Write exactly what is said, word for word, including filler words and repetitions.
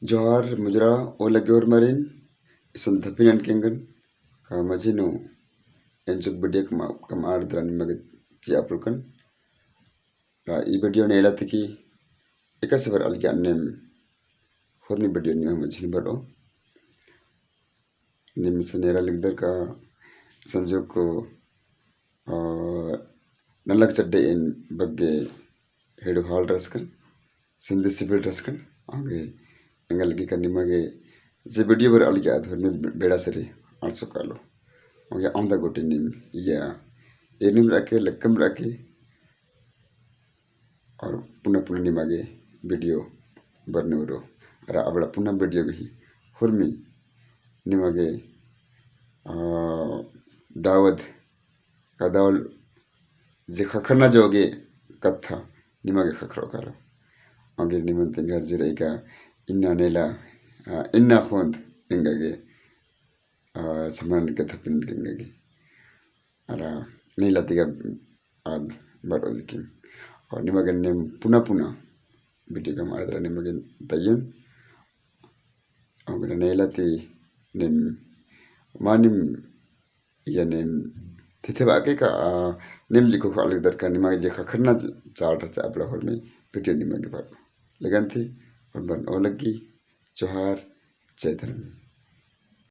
जोहार मुजरा ओलग्गी होरमारिन। इसन धपिन एन केंगन का मझी नू एन चुक video कम, कमआर दरा निमा गे चिआ पोल्कन। रा ई video नेला ती की एकासे बरआ लगी अन्नेम होरमी video निमा मझी नू बरओ। नीम इसन एरा लगदर का संजोग को, आ, नलख चड्डे एन बग्गे हेड़ो हाल रअसकन, सिंधी civil रअसकन, आगे एंगा लगी का निमा गे जे video बरआ लगी आद होरमी बेड़ा सरी आंड़सो कालो। आगे औंदा गूटी नीम इया एरनिम रअके, लक्कम रअके, और पुना पुना निमा गे video बरने उरो। अरा अबड़ा पुना video गही होरमी निमा गे, आ, दावद का दावल जे ख़क्खरना जोगे कत्था निमा गे ख़क्खरओ कालो। आगे निमन तेंगा अर्जी रई का इन्ना नेला, आ, इन्ना ख़ोंद एंगा गे, आ, छमरन के धपिन के एंगा गे। अरा नेला ती गा आद बरओ दिकिम। और निमा गे नीम पुना पुना video कमआर दरा निमा गे तइयन। और नेला ती नीम मानिम या नीम थिथे बाके का, आ, नीम जे ख़ोख़ा लगदर का निमा गे जे ख़क्खरना चाड़ रहचा अबड़ा होरमी video निमा गे बरओ। लेगन ती होरमन ओलग्गी, जोहार, जय धर्मेस।